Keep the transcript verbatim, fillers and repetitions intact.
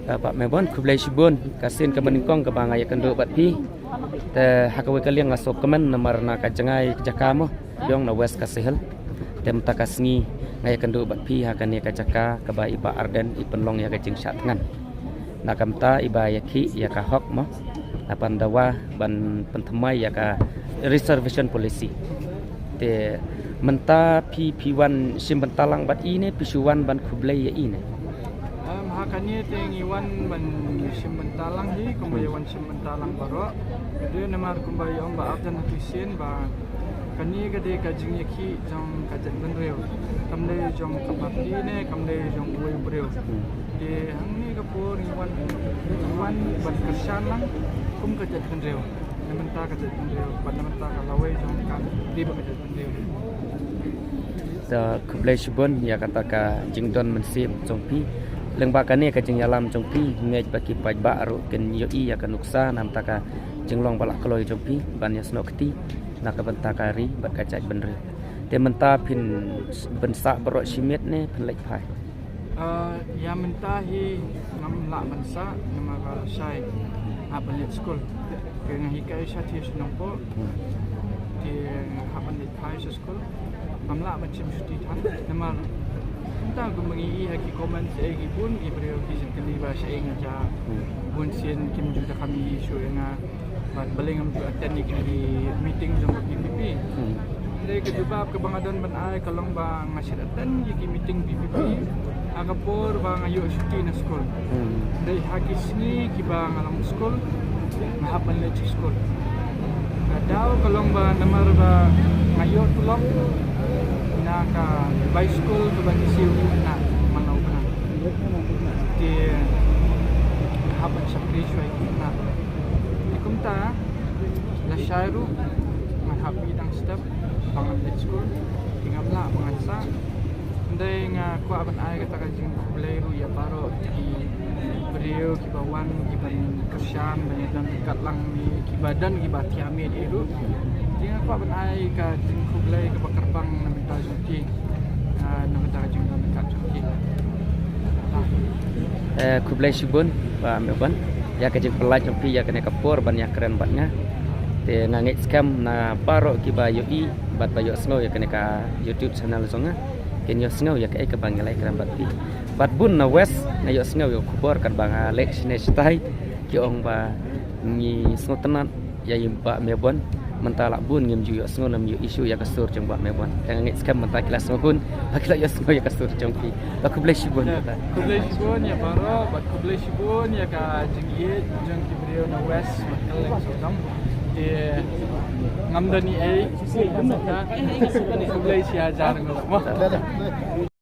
Bah Mebon, khublei shibun ka sien kaba nyngkong kaba nga ïakynduh bad phi. Te ha kawei ka liang nga sngewkmen namar na ka jngai jaka mo, jong na West Khasi Hills. Te mynta ka sngi nga ïakynduh bad phi ha kane ka jaka kaba i Bah Ardent i pynlong ïa ka jingshah thngan. Na ka bynta iba ïakhih ïa ka hok mo, na ka bynta ban pynthymmai ïa ka reservation policy. Te mynta phi, phi wan shim bynta lang bad i ne phi shu wan ban khublei ïa i ne? Em, ha kane te ngi wan ban shim bynta lang hi, kumba ïa wan shim bynta lang baroh. Te namar kumba ïa ong Bah Ardent ha ka sien ba kane ka dei ka jingïakhih jong ka jaitbynriew. Kam dei jong ka party ne kam dei jong uwei u briew. Te hangne ka por ngi wan, ngi wan ban kyrshan lang kum ka jaitbynriew. Na bynta ka jaitbynriew bad na bynta ka lawei jong ka ri bad ka jaitbynriew. Te khublei shibun ïa kata ka jingdon mynsiem jong phi. Lyngba kane ka jingïalam jong phi, ngeit ba ki paidbah ruh kin ïohi ïa ka nuksa na bynta ka jinglong ba la kloi jong phi ban ïasnoh kti na ka bynta ka ri bad ka jaitbynriew. Te mynta phin s-, ban sah baroh shi miet ne phin leit phai? Ah, ïa mynta hi ngam lah ban sah namar ba lashai hap ban leit skul. Te nga hikai sha thiah sha Nongpoh. Te nga hap ban leit phai sha skul. Ngam lah ban shim shuti than namar kumta kumba ngi ïohi ha ki comment shaei ki bun ki briew ki jingkylli ba shaei nga jia. Bun sien kim ju da kham ïohi shuh ïa nga. Bad balei ngam ju attend ïa ki meeting jong ka V P P. Te ka jubab kaba nga don ban ai ka long ba nga shait attend ïa ki meeting V P P ha ka por ba nga ïoh shuti na skul. Dei ha ki sngi kiba nga long skul nga hap ban leit sha skul. Ka daw ka long ba namar ba nga ïoh tulop na ka bai skul kaba ki siew na man la u bnai. Te nga hap ban shakri shuwa ïa ki khynnah. Te kumta lashai ruh ngan hap mih dang step ba ngan leit skul. Te ngam lah ba ngan sah. Hynrei nga kwah ban ai kata ka jingkhublei ruh ïa baroh ki briew kiba wan kiban kyrshan ban ïadon ryngkat lang ne kiba don kiba thiah miet ïa ruh. Te nga kwah ban ai ka jingkhublei kaba kyrpang na bynta jong ki, ah, na bynta ka jingdon ryngkat jong ki. Eh, khublei shibun Bah Mebon ïa ka jingpyllait jong phi ïa kane ka por ban ïakren bad nga. Te nga ngeit skhem na baroh kiba ïohi bad ba ïohsngew ïa kane ka YouTube channel jong nga kin ïohsngew ïa kaei kaba ngi la ïakren bad phi. Bad bun na West nga ïohsngew ïa ka khubor katba nga leit shane shatai ki ong ba ngi sngewtynnat ïa i Bah Mebon. Mynta la bun ngim ju ïohsngew ne ym ju ïohi shuh ïa ka sur jong Bah Mebon. Te nga ngeit skhem mynta ki la sngewhun ba ki la ïohsngew ïa ka sur jong phi. Te khublei shibun. Khublei shibun ïa baroh bad khublei shibun ïa ka jingïeit jong ki briew na West bad kylleng sawdong. Te ngam don ei ei. Khublei shihajar nguh.